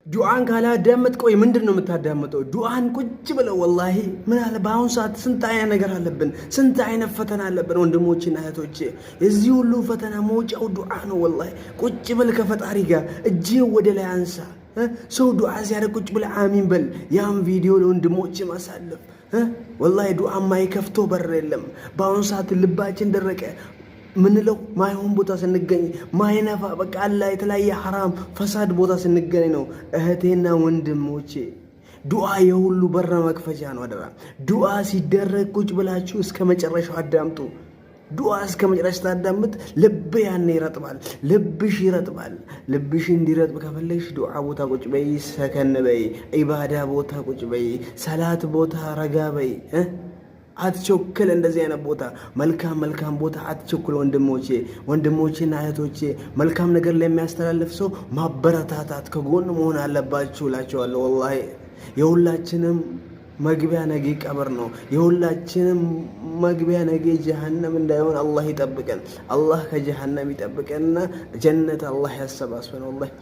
ዱዓን ካላዳመጥ ቆይ ምንድን ነው የምታዳምጠው? ዱዓን ቁጭ ብለው ወላሂ ምን አለ፣ በአሁኑ ሰዓት ስንት አይነት ነገር አለብን፣ ስንት አይነት ፈተና አለብን ወንድሞችና እህቶቼ። የዚህ ሁሉ ፈተና መውጫው ዱዓ ነው። ወላሂ ቁጭ ብል ከፈጣሪ ጋር እጅ ወደ ላይ አንሳ። ሰው ዱዓ ሲያደርግ ቁጭ ብለህ አሚን በል። ያን ቪዲዮ ለወንድሞች ማሳለፍ። ወላሂ ዱዓ ማይከፍተው በር የለም። በአሁኑ ሰዓት ልባችን ደረቀ ምንለው ማይሆን ቦታ ስንገኝ፣ ማይነፋ በቃ አላ የተለያየ ሐራም ፈሳድ ቦታ ስንገኝ ነው። እህቴና ወንድሞቼ፣ ዱዓ የሁሉ በር መክፈቻ ነው። አደራ ዱዓ ሲደረግ ቁጭ ብላችሁ እስከ መጨረሻው አዳምጡ። ዱዓ እስከ መጨረሻ ስታዳምጥ ልብ ያኔ ይረጥባል፣ ልብሽ ይረጥባል። ልብሽ እንዲረጥብ ከፈለግሽ ዱዓ ቦታ ቁጭ በይ፣ ሰከን በይ፣ ኢባዳ ቦታ ቁጭ በይ፣ ሰላት ቦታ ረጋ በይ። አትቸኩል። እንደዚህ አይነት ቦታ፣ መልካም መልካም ቦታ አትቸኩል። ወንድሞቼ፣ ወንድሞቼና እህቶቼ፣ መልካም ነገር ለሚያስተላልፍ ሰው ማበረታታት ከጎን መሆን አለባችሁ እላቸዋለሁ። ወላሂ የሁላችንም መግቢያ ነገ ቀብር ነው። የሁላችንም መግቢያ ነገ ጀሃነም እንዳይሆን አላህ ይጠብቀን። አላህ ከጀሃነም ይጠብቀንና ጀነት አላህ ያሰባስበን ወላሂ።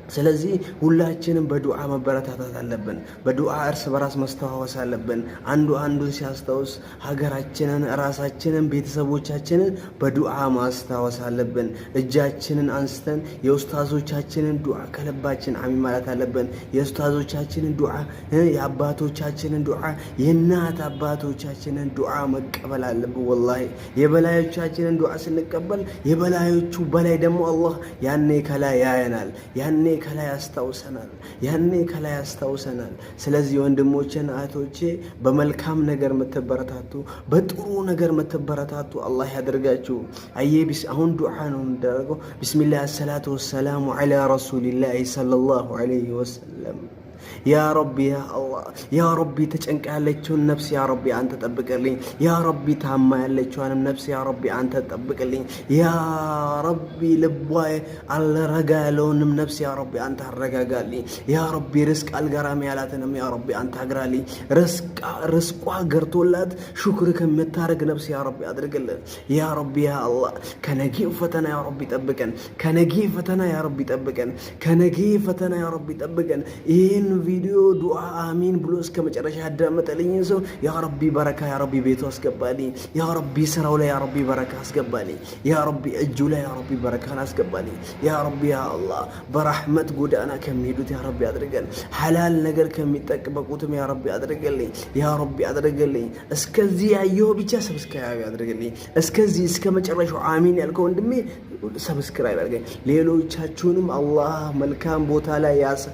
ስለዚህ ሁላችንም በዱዓ መበረታታት አለብን። በዱዓ እርስ በራስ መስተዋወስ አለብን። አንዱ አንዱን ሲያስታውስ ሀገራችንን፣ ራሳችንን፣ ቤተሰቦቻችንን በዱዓ ማስታወስ አለብን። እጃችንን አንስተን የኡስታዞቻችንን ዱዓ ከልባችን አሚን ማለት አለብን። የኡስታዞቻችንን ዱዓ፣ የአባቶቻችንን ዱዓ፣ የእናት አባቶቻችንን ዱዓ መቀበል አለብን። ወላሂ የበላዮቻችንን ዱዓ ስንቀበል የበላዮቹ በላይ ደግሞ አላህ ያኔ ከላይ ያየናል፣ ያኔ ከላይ ያስታውሰናል። ያኔ ከላይ ያስታውሰናል። ስለዚህ ወንድሞቼን እህቶቼ፣ በመልካም ነገር የምትበረታቱ፣ በጥሩ ነገር የምትበረታቱ አላህ ያደርጋችሁ። አየ አሁን ዱዓ ነው የሚደረገው። ቢስሚላህ አሰላቱ ወሰላሙ ዐላ ረሱሊላህ ሰለላሁ ዐለይሂ ወሰለም። ያ ረቢ፣ ያ አላህ፣ ያ ረቢ፣ ተጨንቃ ያለችውን ነፍስ ያ ረቢ አንተ ጠብቅልኝ። ያ ረቢ፣ ታማ ያለችዋንም ነፍስ ያ ረቢ አንተ ጠብቅልኝ። ያ ረቢ፣ ልቧ አልረጋ ያለውንም ነፍስ ያ ረቢ አንተ አረጋጋልኝ። ያ ረቢ፣ ርስቅ አልገራም ያላትንም ያ ረቢ አንተ አግራልኝ። ርስቋ ገርቶላት ሹክር ከምታደርግ ነፍስ ያ ረቢ አድርግልን። ያ ረቢ፣ ያ አላህ፣ ከነጌ ፈተና ያ ረቢ ጠብቀን። ከነጌ ፈተና ያ ረቢ ጠብቀን። ከነጌ ፈተና ያ ረቢ ጠብቀን። ይህን ቪዲዮ ዱዓ አሚን ብሎ እስከ መጨረሻ ያዳመጠልኝን ሰው ያ ረቢ በረካ ያ ረቢ ቤቱ አስገባልኝ። ያ ረቢ ስራው ላይ ያ ረቢ በረካ አስገባልኝ። ያ ረቢ እጁ ላይ ያ ረቢ በረካን አስገባልኝ። ያ ረቢ፣ ያ አላህ፣ በረሕመት ጎዳና ከሚሄዱት ያ ረቢ አድርገን። ሐላል ነገር ከሚጠቅበቁትም ያ ረቢ አድርገልኝ። ያ ረቢ አድርገልኝ። እስከዚህ ያየው ብቻ subscribe አድርግልኝ። እስከዚህ እስከ መጨረሻው አሚን ያልከው ወንድሜ subscribe አድርገኝ። ሌሎቻችሁንም አላህ መልካም ቦታ ላይ ያሰ